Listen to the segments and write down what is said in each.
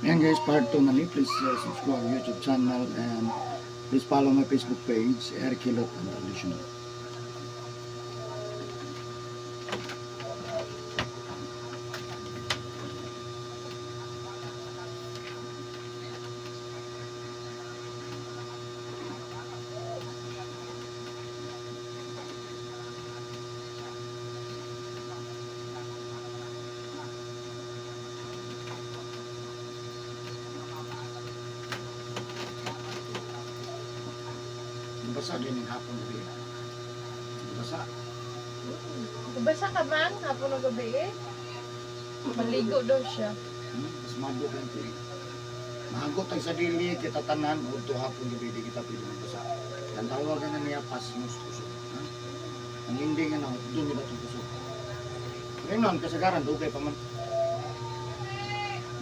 Ayan guys, part 2 na ni. Please subscribe YouTube channel and please follow my Facebook page, Eric Hilot and Traditional. Basa din yung hapon gabi. Basa. Basa ka man, hapon ng gabi eh. Maligo daw siya. Mas mabok ang tiil. Mahagot ang sa dili, kita tanan, udto hapon gabi, di kita pwede magbasa. Ang tawagan na niya, pasmos kusog. Ha? Ang hindi nga na, doon nila itong kusog. Pero yun, kasagaran, dugay pa man.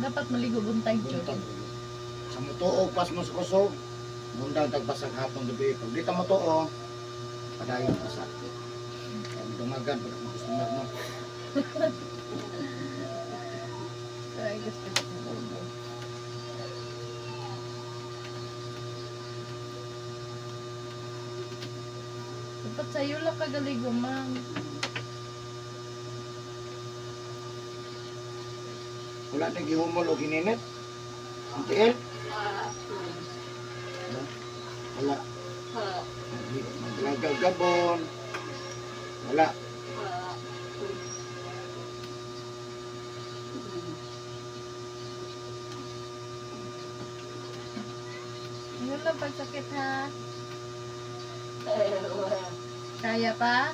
Dapat maligo buntag jud. Buntag. Sa mutuo, pasmos kusog, bundang tagbasag hapon gabi. Pag di ta mutuo, padayon basa. Ang dungagan, pag ang customer no. Ay, gusto ko. Dapat sa'yo lang kagaligo, ma'am. Wala na gihumol o gininit. Ang tiil. Wala. Wala. Maglagagabon. Wala. Yun lang pagsakit ha. Kaya pa?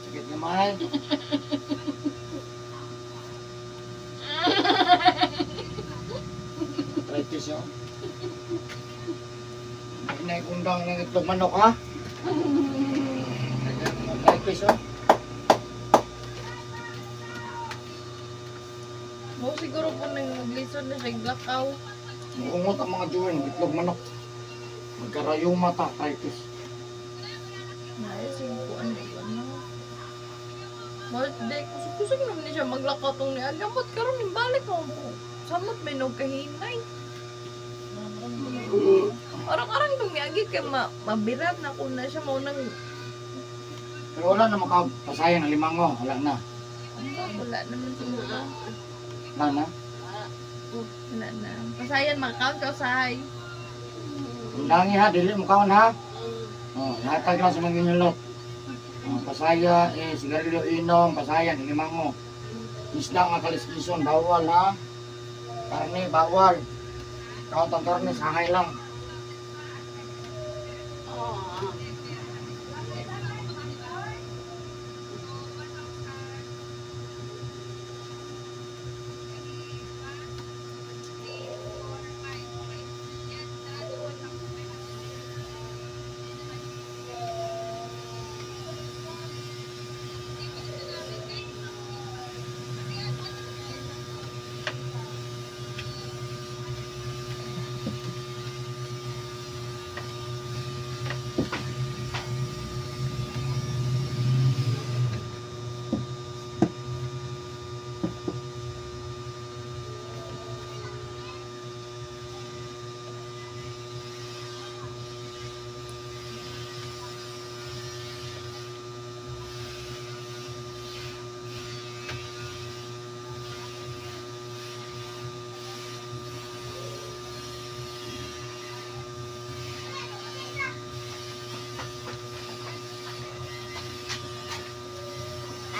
Sakit nga mahal. Arthritis yun. May undang ng itlog manok ha? Arthritis yun. Mo siguro po nang maglisod na siya glakaw. Muungot ang mga joint, itlog manok. Magkarayuma ta, arthritis. Ay, sige po, ano ba no? Birthday, kusog-kusog naman ni siya maglakaw tong ni Agamot. Karon yung balik mo po. Samot may nog kahinay. Arang-arang tong niagi kay mabirat na ko na siya mo nang Pero wala na makapasayan ng limango. Wala na. Wala naman siguro. Wala na. Wala na. Pasayan makakount ka usahay. Undangi ha, dili mo kaon ha. Oh, hatag lang sa mga inyong lot. Oh, pasaya, eh, sigarilyo, inom, pasaya, limango. Isda nga kaliskison, bawal ha. Karne, bawal. Kaon tang karne, sahay lang.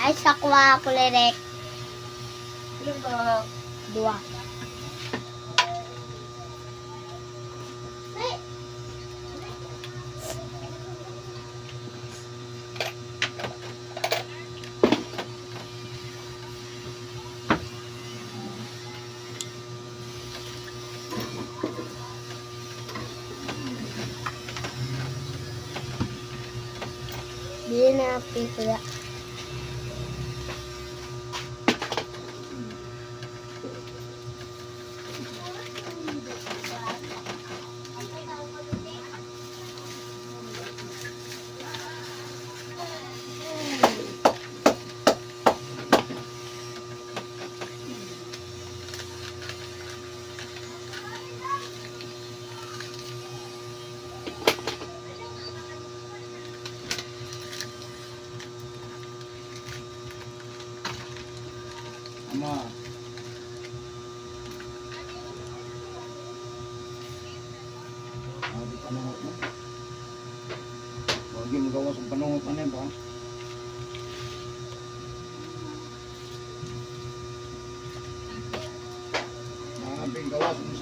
Ay, sa kuha ko lirek. Ilan ba? Dua. Di na pikuya. Ama. Sabi panungot mo. Huwag yung magawa sa panungot ano yun ba? Nabing gawas.